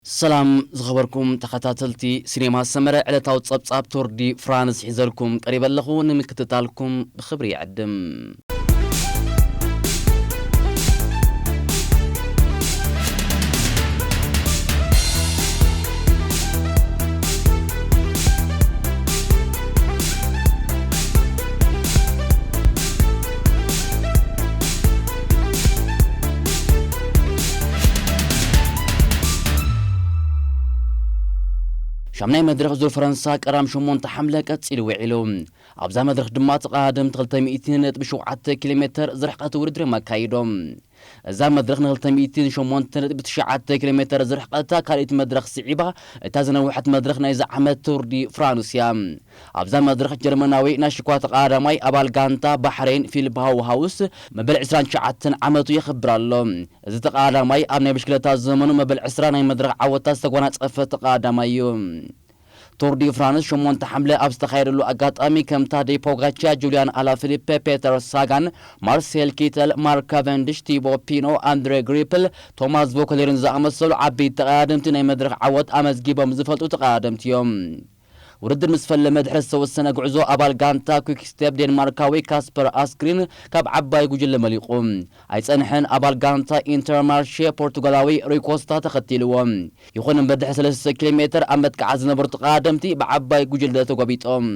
ሰላም ዝኸበርኩም ተኸታተልቲ ሲኔማ ሰመረ፣ ዕለታዊ ጸብጻብ ቱር ዲ ፍራንስ ሒዘልኩም ቀሪበ ኣለኹ። ንምክትታልኩም ብኽብሪ ይዕድም። ሻምናይ መድረኽ ዙር ፈረንሳ ቀዳም ሸሞንተ ሓምለ ቀጺሉ ውዒሉ። ኣብዛ መድረኽ ድማ ተቐዳደምቲ ክልተ ሚእቲ ነጥቢ ሸውዓተ ኪሎ ሜተር ዝርሕቀት ውድድር እዮም ኣካይዶም። እዛ መድረኽ ን ክልተ ሚእቲ ሸሞንተ ነጥቢ ትሽዓተ ኪሎ ሜተር ዝርሕቀታ ካልኣይቲ መድረኽ ስዒባ፣ እታ ዝነውሐት መድረኽ ናይዚ ዓመት ቱር ዲ ፍራንስ እያ። ኣብዛ መድረኽ ጀርመናዊ ናይ ሽኳ ተቐዳዳማይ ኣባል ጋንታ ባሕሬን ፊሊፕ ሃውሃውስ መበል ዕስራን ትሽዓተን ዓመቱ የኽብር ኣሎ። እዚ ተቐዳዳማይ ኣብ ናይ ብሽክለታ ዘመኑ መበል ዕስራ ናይ መድረኽ ዓወታት ዝተጎናጸፈ ተቐዳዳማይ እዩ። ቱር ዲ ፍራንስ ሸሞንተ ሓምለ ኣብ ዝተኻየደሉ ኣጋጣሚ ከም ታዴ ፖጋቻ፣ ጁልያን ኣላፊሊፐ፣ ፔተር ሳጋን፣ ማርሴል ኪተል፣ ማርክ ካቨንዲሽ፣ ቲቦ ፒኖ፣ ኣንድሬ ግሪፕል፣ ቶማስ ቮኮሌርን ዝኣመሰሉ ዓበይቲ ተቐዳደምቲ ናይ መድረኽ ዓወት ኣመዝጊቦም ዝፈልጡ ተቐዳደምቲ እዮም። ውድድር ምስ ፈለመ ድሕሪ ዝተወሰነ ጉዕዞ ኣባል ጋንታ ኩክ ስቴፕ ዴንማርካዊ ካስፐር ኣስክሪን ካብ ዓባይ ጉጅለ መሊቑ ኣይጸንሐን። ኣባል ጋንታ ኢንተርማርሼ ፖርቱጋላዊ ሩይ ኮስታ ተኸቲልዎ። ይኹን እምበር ድሕሪ ሰለስተ ኪሎ ሜተር ኣብ መጥቃዕቲ ዝነበሩ ተቐዳደምቲ ብዓባይ ጉጅለ ተጎቢጦም።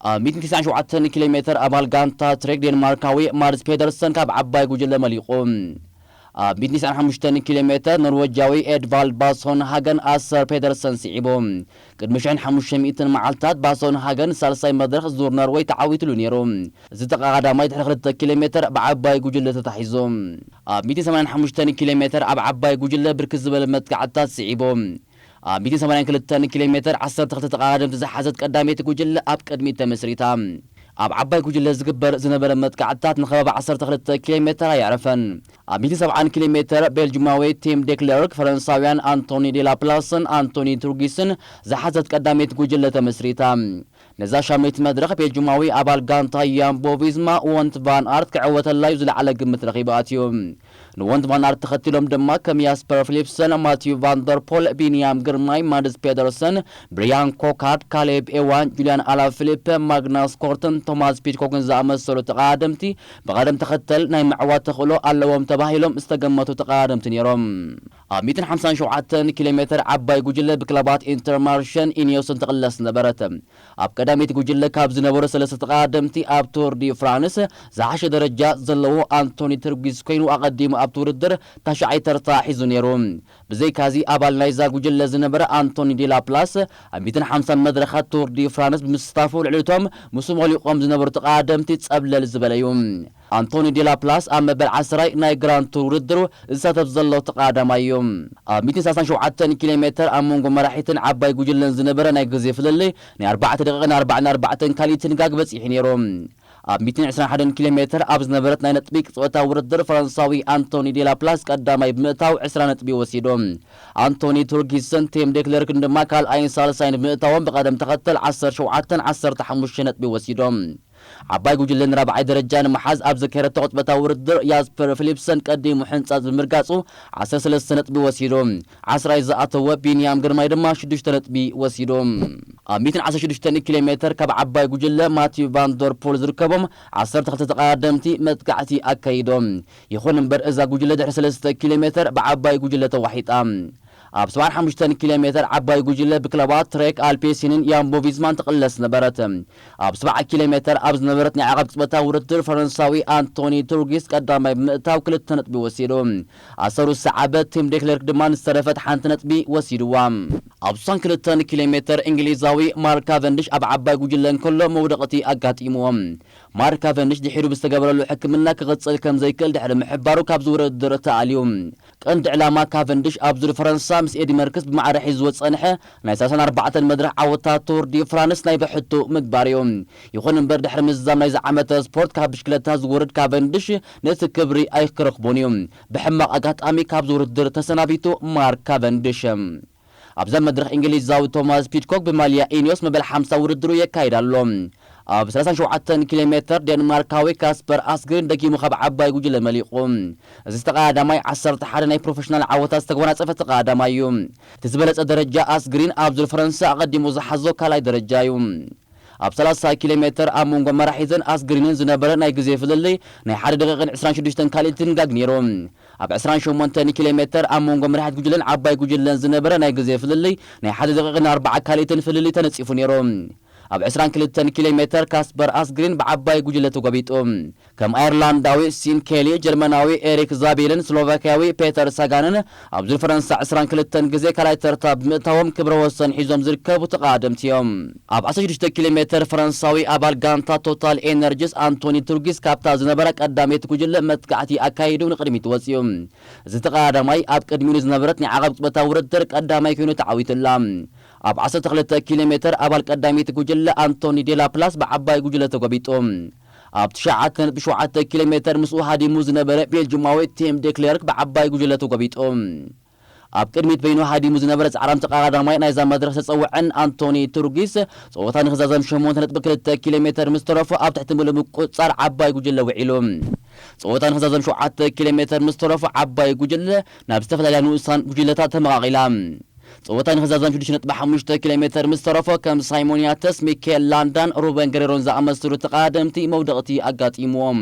ኣብ ሚእትን ተስዓን ሸውዓተን ኪሎ ሜተር ኣባል ጋንታ ትሬክ ዴንማርካዊ ማድስ ፔደርሰን ካብ ዓባይ ጉጅለ መሊቑ። ኣብ ሚእትን ተስዓን ሓሙሽተን ኪሎ ሜተር ኖርወጃዊ ኤድቫልድ ባሶን ሃገን ኣሰር ፔደርሰን ስዒቡ። ቅድሚ ሽሕን ሓሙሽተ ሚእትን መዓልታት ባሶን ሃገን ሳልሳይ መድረኽ ዙር ኖርወይ ተዓዊትሉ ነይሩ። እዚ ተቐዳዳማይ ድሕሪ ክልተ ኪሎ ሜተር ብዓባይ ጉጅለ ተታሒዙ። ኣብ ሚእትን ሰማንያን ሓሙሽተን ኪሎ ሜተር ኣብ ዓባይ ጉጅለ ብርክት ዝበለ መጥቃዕትታት ስዒቡ። ኣብ ሚእትን ሰማንያን ክልተን ኪሎ ሜተር ዓሰርተ ክልተ ተቐዳደምቲ ዝሓዘት ቀዳመይቲ ጉጅለ ኣብ ቅድሚት ተመስሪታ። ኣብ ዓባይ ጉጅለ ዝግበር ዝነበረ መጥቃዕትታት ንከባቢ ዓሰርተ ክልተ ኪሎ ሜተር ኣየዕረፈን። ኣብ ሚእትን ሰብዓን ኪሎ ሜተር ቤልጅማዊ ቲም ዴክለርክ ፈረንሳውያን ኣንቶኒ ዴላፕላስን ኣንቶኒ ትሩጊስን ዝሓዘት ቀዳመይቲ ጉጅለ ተመስሪታ። ነዛ ሻመይቲ መድረኽ ቤልጅማዊ ኣባል ጋንታ ያምቦ ቪዝማ ወንት ቫን ኣርት ክዕወተላ እዩ ዝለዓለ ግምት ረኺቡ ኣትዩ። ንወንት ቫን ኣርት ተኸቲሎም ድማ ከም ያስፐር ፊሊፕሰን፣ ማቲዩ ቫንደር ፖል፣ ቢንያም ግርማይ፣ ማድስ ፔደርሰን፣ ብሪያን ኮካርድ፣ ካሌብ ኤዋን፣ ጁልያን ኣላ ፊሊፕ፣ ማግናስ ኮርትን ቶማስ ፒድኮክን ዝኣመሰሉ ተቐዳደምቲ ብቐደም ተኸተል ናይ ምዕዋት ተኽእሎ ኣለዎም ተባሂሎም ዝተገመቱ ተቐዳደምቲ ነይሮም። ኣብ ሚእትን ሓምሳን ሸውዓተን ኪሎ ሜተር ዓባይ ጉጅለ ብክለባት ኢንተርማርሸን ኢኒዮስን ትቕለስ ነበረት። ኣብ ቀዳመይቲ ጉጅለ ካብ ዝነበሩ ሰለስተ ተቐዳደምቲ ኣብ ቱር ዲ ፍራንስ ዝሓሸ ደረጃ ዘለዎ ኣንቶኒ ትርጊስ ኮይኑ ኣቐዲሙ ኣብቲ ውድድር ታሽዓይ ተርታ ሒዙ ነይሩ። ብዘይካዚ ኣባል ናይዛ ጉጅለ ዝነበረ ኣንቶኒ ዴላፕላስ ኣብ ሚእትን ሓምሳን መድረኻት ቱር ዲ ፍራንስ ብምስታፉ ልዕሊ እቶም ምስኡ መሊቖም ዝነበሩ ተቐዳደምቲ ጸብለል ዝበለ እዩ። ኣንቶኒ ዴላፕላስ ኣብ መበል ዓስራይ ናይ ግራንድ ቱር ውድድሩ ዝሳተፍ ዘሎ ተቐዳዳማይ እዩ። ኣብ ሚእትን ሰላሳን ሸውዓተን ኪሎ ሜተር ኣብ መንጎ መራሒትን ዓባይ ጉጅለን ዝነበረ ናይ ግዜ ፍልልይ ናይ ኣርባዕተ ደቂቕን ኣርባዓን ኣርባዕተን ካልኢትን ጋግ በጺሑ ነይሩ። ኣብ ሚእትን ዕስራን ሓደን ኪሎ ሜተር ኣብ ዝነበረት ናይ ነጥቢ ቅጽበታዊ ውድድር ፈረንሳዊ ኣንቶኒ ዴላፕላስ ቀዳማይ ብምእታው ዕስራ ነጥቢ ወሲዱ። ኣንቶኒ ቱርጊስን ቲም ዴክለርክን ድማ ካልኣይን ሳልሳይን ብምእታዎም ብቐደም ተኸተል ዓሰርተ ሸውዓተን ዓሰርተ ሓሙሽተን ነጥቢ ወሲዶም። ዓባይ ጉጅለ ንራብዓይ ደረጃ ንምሓዝ ኣብ ዘካየደቶ ቅጽበታዊ ውድድር ያስፐር ፊሊፕሰን ቀዲሙ ሕንጻጽ ብምርጋጹ ዓሰርተ ሰለስተ ነጥቢ ወሲዱ። ዓስራይ ዝኣተወ ቢንያም ግርማይ ድማ ሽዱሽተ ነጥቢ ወሲዱ። ኣብ ሚእትን ዓሰርተ ሽዱሽተን ኪሎ ሜተር ካብ ዓባይ ጉጅለ ማቲዩ ቫንደር ፖል ዝርከቦም ዓሰርተ ክልተ ተቐዳደምቲ መጥቃዕቲ ኣካይዶም። ይኹን እምበር እዛ ጉጅለ ድሕሪ ሰለስተ ኪሎ ሜተር ብዓባይ ጉጅለ ተዋሒጣ። ኣብ ሰብዓን ሓሙሽተን ኪሎ ሜተር ዓባይ ጉጅለ ብክለባት ትሬክ ኣልፔሲንን ያምቦ ቪዝማን ትቕለስ ነበረት። ኣብ ሰብዓ ኪሎ ሜተር ኣብ ዝነበረት ናይ ዓቐብ ቅጽበታዊ ውድድር ፈረንሳዊ ኣንቶኒ ቱርጊስ ቀዳማይ ብምእታው ክልተ ነጥቢ ወሲዱ። ኣሰሩ ዝሰዓበ ቲም ዴክለርክ ድማ ንዝተረፈት ሓንቲ ነጥቢ ወሲድዋ። ኣብ ስሳን ክልተን ኪሎ ሜተር እንግሊዛዊ ማርክ ካቨንዲሽ ኣብ ዓባይ ጉጅለ እንከሎ መውደቕቲ ኣጋጢምዎ። ማርክ ካቨንዲሽ ድሒሩ ብዝተገበረሉ ሕክምና ክቕጽል ከም ዘይክእል ድሕሪ ምሕባሩ ካብዚ ውድድር ተኣልዩ። ቀንዲ ዕላማ ካቨንዲሽ ኣብ ዙር ፈረንሳ ምስ ኤዲ መርክስ ብማዕረ ሒዝዎ ዝጸንሐ ናይ ሰላሳን ኣርባዕተን መድረኽ ዓወታት ቱር ዲ ፍራንስ ናይ ብሕቱ ምግባር እዩ። ይኹን እምበር ድሕሪ ምዝዛም ናይዚ ዓመተ ስፖርት ካብ ብሽክለታ ዝወርድ ካቨንዲሽ ነቲ ክብሪ ኣይክረኽቦን እዩ። ብሕማቕ ኣጋጣሚ ካብዚ ውድድር ተሰናቢቱ ማርክ ካቨንዲሽ። ኣብዛ መድረኽ እንግሊዛዊ ቶማስ ፒድኮክ ብማልያ ኢኒዮስ መበል ሓምሳ ውድድሩ የካይድ ኣሎ። ኣብ ሰላሳን ሸውዓተን ኪሎ ሜተር ዴንማርካዊ ካስፐር ኣስግሪን ደጊሙ ካብ ዓባይ ጉጅለ መሊቑ። እዚ ተቐዳዳማይ ዓሰርተ ሓደ ናይ ፕሮፌሽናል ዓወታት ዝተጎናጸፈ ተቐዳዳማይ እዩ። እቲ ዝበለጸ ደረጃ ኣስግሪን ኣብ ዙር ፈረንሳ ኣቐዲሙ ዝሓዞ ካልኣይ ደረጃ እዩ። ኣብ ሰላሳ ኪሎ ሜተር ኣብ መንጎ መራሒትን ኣስግሪንን ዝነበረ ናይ ግዜ ፍልልይ ናይ ሓደ ደቂቕን ዕስራን ሽዱሽተን ካልኢትን ጋግ ነይሩ። ኣብ ዕስራን ሸሞንተን ኪሎ ሜተር ኣብ መንጎ መራሒት ጉጅለን ዓባይ ጉጅለን ዝነበረ ናይ ግዜ ፍልልይ ናይ ሓደ ደቂቕን ኣርባዓ ካልኢትን ፍልልይ ተነጺፉ ነይሩ። ኣብ ዕስራን ክልተን ኪሎ ሜተር ካስፐር ኣስግሪን ብዓባይ ጉጅለ ተጎቢጡ። ከም ኣየርላንዳዊ ሲን ኬሊ፣ ጀርመናዊ ኤሪክ ዛቤልን ስሎቫኪያዊ ፔተር ሳጋንን ኣብ ዙር ፈረንሳ ዕስራን ክልተን ግዜ ካልኣይ ተርታ ብምእታዎም ክብረ ወሰን ሒዞም ዝርከቡ ተቐዳደምቲ እዮም። ኣብ ዓሰርተ ሽዱሽተ ኪሎ ሜተር ፈረንሳዊ ኣባል ጋንታ ቶታል ኤነርጂስ ኣንቶኒ ቱርጊስ ካብታ ዝነበራ ቀዳመይቲ ጉጅለ መጥቃዕቲ ኣካይዱ ንቕድሚት ወፂኡ። እዚ ተቐዳዳማይ ኣብ ቅድሚኡ ንዝነበረት ናይ ዓቐብ ቅጽበታዊ ውድድር ቀዳማይ ኮይኑ ተዓዊቱላ። ኣብ ዓሰርተ ክልተ ኪሎ ሜተር ኣባል ቀዳመይቲ ጉጅለ ኣንቶኒ ዴላፕላስ ብዓባይ ጉጅለ ተጎቢጡ። ኣብ ትሽዓተ ነጥቢ ሸውዓተ ኪሎ ሜተር ምስኡ ሃዲሙ ዝነበረ ቤልጅማዊ ቲም ዴክሌርክ ብዓባይ ጉጅለ ተጎቢጡ። ኣብ ቅድሚት በይኑ ሃዲሙ ዝነበረ ጻዕራም ተቐዳዳማይ ናይዛ መድረኽ ዝተጸውዐን ኣንቶኒ ቱርጊስ ጸወታ ንኽዛዘም ሸሞንተ ነጥቢ ክልተ ኪሎ ሜተር ምስ ተረፎ ኣብ ትሕቲ ምሉእ ምቁጽጻር ዓባይ ጉጅለ ውዒሉ። ጸወታ ንኽዛዘም ሸውዓተ ኪሎ ሜተር ምስ ተረፎ ዓባይ ጉጅለ ናብ ዝተፈላለያ ንኡሳን ጉጅለታት ተመቓቒላ። ጸወታ ንኽዛዘም ሽዱሽተ ነጥቢ ሓሙሽተ ኪሎ ሜተር ምስ ተረፎ ከም ሳይሞን ያተስ፣ ሚካኤል ላንዳን ሩበን ገሬሮን ዝኣመሰሉ ተቐዳደምቲ መውደቕቲ ኣጋጢምዎም።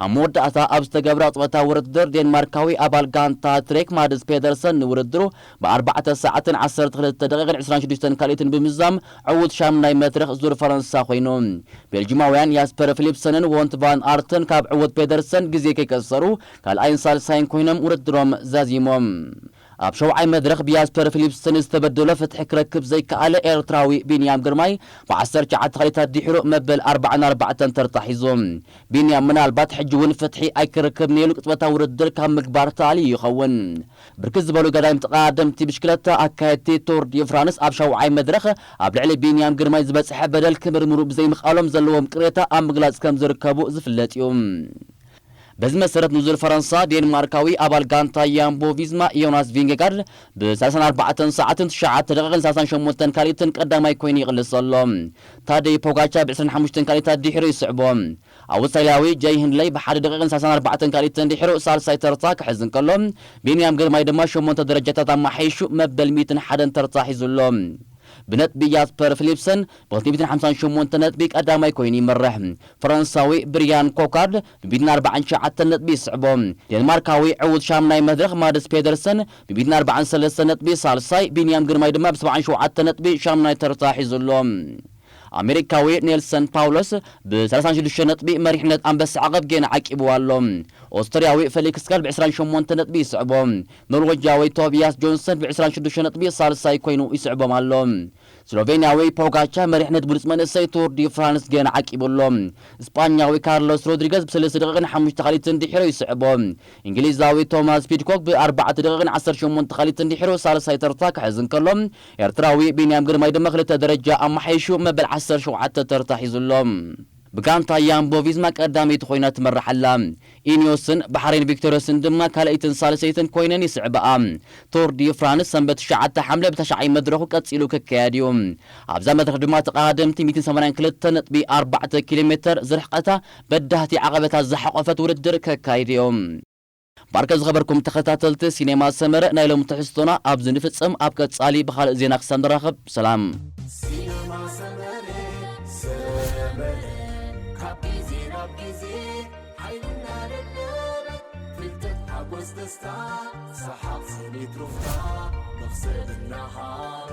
ኣብ መወዳእታ ኣብ ዝተገብረ ኣጽዋታ ውድድር ዴንማርካዊ ኣባል ጋንታ ትሬክ ማድስ ፔደርሰን ንውድድሩ ብኣርባዕተ ሰዓትን ዓሰርተ ክልተ ደቂቕን ዕስራን ሽዱሽተን ካልኢትን ብምዛም ዕዉት ሻምናይ መድረኽ ዙር ፈረንሳ ኮይኑ። ቤልጂማውያን ያስፐር ፊሊፕሰንን ዎንት ቫን ኣርትን ካብ ዕዉት ፔደርሰን ግዜ ከይከሰሩ ካልኣይን ሳልሳይን ኮይኖም ውድድሮም ዛዚሞም። ኣብ ሸውዓይ መድረኽ ብያስፐር ፊሊፕሰን ዝተበደሎ ፍትሒ ክረክብ ዘይከኣለ ኤርትራዊ ቢንያም ግርማይ ብዓሰርተ ትሽዓተ ካልኢታት ድሒሩ መበል ኣርባዓን ኣርባዕተን ተርታ ሒዙ። ቢንያም ምናልባት ሕጂ እውን ፍትሒ ኣይክረክብን ኢሉ ቅጽበታዊ ውድድር ካብ ምግባር ተኣልዩ ይኸውን። ብርክት ዝበሉ ገዳይም ተቐዳደምቲ ብሽክለታ ኣካየድቲ ቶር ዲ ፍራንስ ኣብ ሻውዓይ መድረኽ ኣብ ልዕሊ ቢንያም ግርማይ ዝበጽሐ በደል ክምርምሩ ብዘይምኽኣሎም ዘለዎም ቅሬታ ኣብ ምግላጽ ከም ዝርከቡ ዝፍለጥ እዩ። በዚ መሰረት ንዙር ፈረንሳ ዴንማርካዊ ኣባል ጋንታ ያምቦ ቪዝማ ዮናስ ቪንጌጋርድ ብ ሰላሳን ኣርባዕተን ሰዓትን ትሽዓተ ደቂቕን ሰላሳን ሸሞንተን ካልኢትን ቀዳማይ ኮይኑ ይቕልስ ኣሎ። ታደይ ፖጋቻ ብ ዕስራን ሓሙሽተን ካልኢታት ድሒሩ ይስዕቦ። ኣውስትራልያዊ ጀይ ህንድለይ ብሓደ ደቂቕን ሰላሳን ኣርባዕተን ካልኢትን ድሒሩ ሳልሳይ ተርታ ክሕዝ እንከሎ፣ ቢንያም ግርማይ ድማ ሸሞንተ ደረጃታት ኣማሓይሹ መበል ሚእትን ሓደን ተርታ ሒዙ ኣሎ። ብነጥቢ ያስፐር ፊሊፕሰን ብ ክልተ ሚእትን ሓምሳን ሸሞንተ ነጥቢ ቀዳማይ ኮይኑ ይመርሕ። ፈረንሳዊ ብሪያን ኮካርድ ብ ሚእትን ኣርባዓን ትሽዓተን ነጥቢ ይስዕቦ። ዴንማርካዊ ዕዉት ሻምናይ መድረኽ ማድስ ፔደርሰን ብ ሚእትን ኣርባዓን ሰለስተን ነጥቢ ሳልሳይ፣ ቢንያም ግርማይ ድማ ብ ሰብዓን ሸውዓተን ነጥቢ ሻምናይ ተርታ ሒዙ ኣሎ። ኣሜሪካዊ ኔልሰን ፓውሎስ ብ ሰላሳን ሽዱሽተ ነጥቢ መሪሕነት ኣንበሳ ዓቐብ ጌና ዓቂብዋ ኣሎ። ኦስትርያዊ ፌሊክስ ጋል ብ ዕስራን ሸሞንተ ነጥቢ ይስዕቦ። ኖርወጃዊ ቶቢያስ ጆንሰን ብ ዕስራን ሽዱሽተ ነጥቢ ሳልሳይ ኮይኑ ይስዕቦም ኣሎ። ስሎቬንያዊ ፖጋቻ መሪሕነት ብሉጽ መንእሰይ ቱር ዲ ፍራንስ ጌና ዓቂቡ ኣሎ። ስጳኛዊ ካርሎስ ሮድሪገዝ ብ ሰለስተ ደቂቕን ሓሙሽተ ካልኢትን ድሒሩ ይስዕቦ። እንግሊዛዊ ቶማስ ፒድኮክ ብ ኣርባዕተ ደቂቕን ዓሰርተ ሸሞንተ ካልኢትን ድሒሩ ሳልሳይ ተርታ ክሕዝ እንከሎ፣ ኤርትራዊ ቢንያም ግርማይ ድማ ክልተ ደረጃ ኣማሓይሹ መበል ዓሰርተ ሸውዓተ ተርታ ሒዙ ኣሎ። ብጋንታ ያምቦ ቪዝማ ቀዳመይቲ ኮይና ትመርሕ ኣላ። ኢኒዮስን ባሕሬን ቪክቶሪዮስን ድማ ካልኣይትን ሳልሰይትን ኮይነን ይስዕብኣ። ቶር ዲ ፍራንስ ሰንበት ትሽዓተ ሓምለ ብታሽዓይ መድረኹ ቀጺሉ ክካየድ እዩ። ኣብዛ መድረኽ ድማ ተቐዳደምቲ ሚእትን ሰማንያን ክልተ ነጥቢ ኣርባዕተ ኪሎ ሜተር ዝርሕቐታ በዳህቲ ዓቐበታት ዝሓቖፈት ውድድር ከካይድ እዮም። ባርከ ዝኸበርኩም ተኸታተልቲ ሲኔማ ሰመረ፣ ናይ ሎሚ ትሕዝቶና ኣብዚ ንፍጽም። ኣብ ቀጻሊ ብኻልእ ዜና ክሳብ ንራኸብ፣ ሰላም። ሲነማ ሰመረ፣ ሰመረ፣ ካብ ግዜ ናብ ግዜ ሓይልና ለለበ፣ ፍልጠት፣ ሓጎስ፣ ደስታ፣ ሰሓቕ፣ ስኒት፣ ሩፍታ፣ መኽሰብ እናሃበ።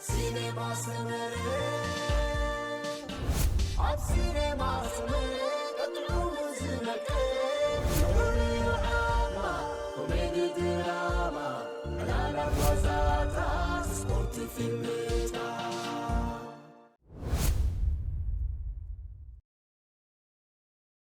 ሲነማ ሰመረ፣ ኣብ ሲነማ ሰመረ፣ ቀጥዑ ዝመቀ